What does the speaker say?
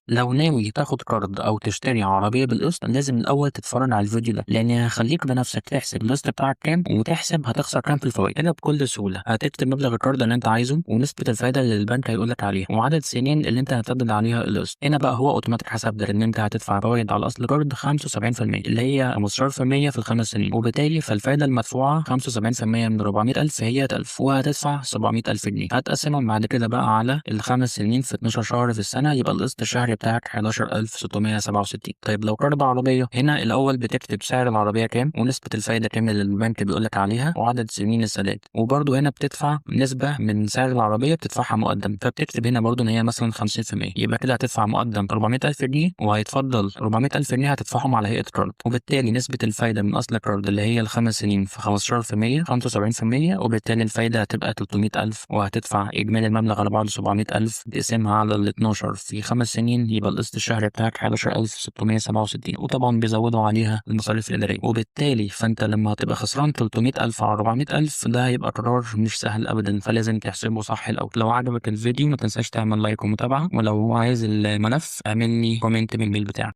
لو ناوي تاخد قرض أو تشتري عربية بالقسط لازم الأول تتفرج على الفيديو ده، لأن هيخليك بنفسك تحسب القسط بتاعك كام وتحسب هتخسر كام في الفوائد. هنا بكل سهولة هتكتب مبلغ القرض اللي أنت عايزه ونسبة الفايدة اللي البنك هيقول لك عليها وعدد السنين اللي أنت هتسدد عليها القسط. هنا بقى هو أوتوماتيك حسب ده إن أنت هتدفع فوائد على أصل القرض 75% اللي هي 15% في الخمس سنين، وبالتالي فالفايدة المدفوعة 75% من 400000 هي 1000، وهتدفع 700000 جنيه. هتقسمهم بعد كده بقى على الخمس سنين في 12 شهر في السنة، يبقى القسط الشهري بتاعك 11667. طيب لو قرض عربية، هنا الأول بتكتب سعر العربية كام ونسبة الفايدة كام اللي البنك بيقول لك عليها وعدد سنين السداد، وبرده هنا بتدفع نسبة من سعر العربية بتدفعها مقدم، فبتكتب هنا برده إن هي مثلا 50%، يبقى كده هتدفع مقدم 400000 جنيه وهيتفضل 400000 جنيه هتدفعهم على هيئة قرض، وبالتالي نسبة الفايدة من أصل القرض اللي هي الخمس سنين في 15% 75%، وبالتالي الفايدة هتبقى 300000، وهتدفع إجمالي المبلغ على بعضه 700000 تقسمها على ال 12 في خمس سنين يبقى القسط الشهري بتاعك 11667، وطبعا بيزودوا عليها المصاريف الإدارية، وبالتالي فأنت لما هتبقى خسران 300000 على 400000 ده هيبقى قرار مش سهل أبدا، فلازم تحسبه صح الأول. لو عجبك الفيديو ما تنساش تعمل like ومتابعة، ولو عايز الملف اعمل لي comment بال mail بتاعك.